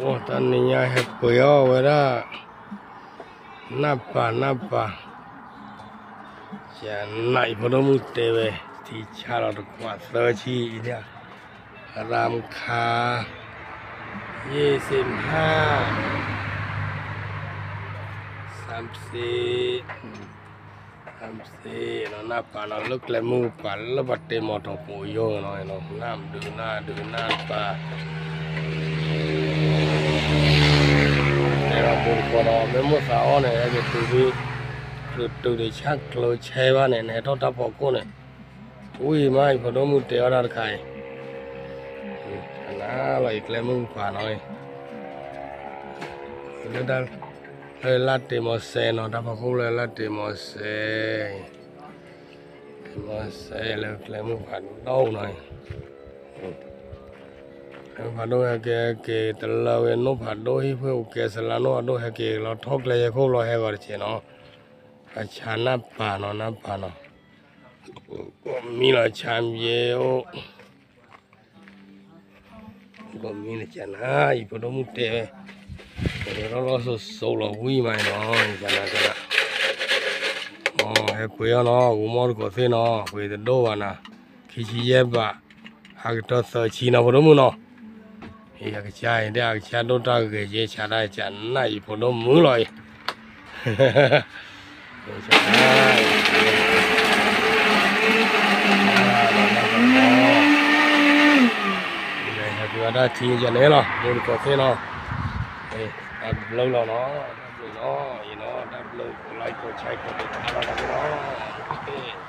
အိၣ်တနံၤညါဟဲပှ့ၤအီၣ်ဝဲဒၣ် နၢ်ပၢ်နၢ်ပၢ်, ယနၢ်အံၤဖိဒိၣ်မုၣ်တဲဝဲ ထံဆါလီၤတကွၢ်သၢဆံအံၤ, ရၢမ်ခါ, ယ့ၣ်စ့ၣ်မး, စၣ်စ့ စၣ်စ့, နၢ်ပၢ်နီၤ လၢကျဲမုၢ်ပၢ်လၢပှၤတ့မီၤတီၢ်ပူၤယိာ်နီၤ, နၢ်ဒုးနၢ်ဒုးနၢ်ပၢ် တဲဒီးပူၤတကီးဒီး မ့ၢ်မိၢ်သးအီၣ်န့ၣ် ဟဲက့ၤတုၤဒ် ချုးတုၤဒ်ဆၣ်ကျၢဆဲဘၣ်န့ၣ် နဟဲထီၣ်တၢ်ဖီခိၣ်န့ၣ် ဝံၤမးအံၤဖိဒိၣ်မုၣ်တဲအီၣ်တၢ်တခါအံၤ, နၤလီၤအံၤကျဲမုၢ်ပၢ်နီၤ, လၢတၢ် လၢလၢတ့မီၤစဲနီၤ တၢ်ဖီခိၣ်လၢလၢတ့မီၤစဲ, တ့မီၤစဲလၢကျဲမုၢ်ဖးဒိၣ်နီၤ, ဖးဒိၣ်ဟဲက့ၤဟဲက့ၤ တလၢဝဲနိၣ်ဖးဒိၣ်ဟံၣ်ဖှ့ၣ်အိၣ်ကဲစလါနိၣ်ဖးဒိၣ်ဟဲက့ၤလီၤထီၣ်ကျဲယဲၢ်ခိၣ်ဘျီဟဲဂီၤတက့ၢ်နီၤ, အဆါနၢ်ပၢ်နီၤ နၢ်ပၢ်နီၤ, ကိးမံလီၤဆါမ့ၢ်အိၣ် ကိးမံလၢကနၤ ယဖိဒိၣ်မုၣ်တဲဝဲ, လီၤလီၤစိၤစိၤလီၤဝံၤမးနီၤ ကနၤကနၤ, ဟဲပှ့ၤအီၣ်နီၤ ဂိၤမီၢ်တကိးသ့ၣ်နီၤ ပှ့ၤတဒိၣ်ဘၣ်နၤ, ခံဆံယဲၢ်ဘး, ဟးကတၢၢ်သၢဆံနီၤ ဖိဒိၣ်မုၣ်နီၤ, အကစၢ်အံၤ တဲအကစၢ်ဒိၣ်တၢ်ဂ့ၤက့ၤ ဆါတၢ်ကနၣ်အံၤဖိဒိၣ်မုၣ်လီၤအံၤ ဟဲက့ၤဝဲဒၣ်ထံယန့ၣ်လီၤ မိၢ်တကိးသ့ၣ်နီၤ, တၢ်ဘျုးလီၤနီၤ တၢ်ဘျုးနီၤ အံၤနီၤ တၢ်ဘျုး ကိး like ကိး share ကိး subscribe လီၤနီၤ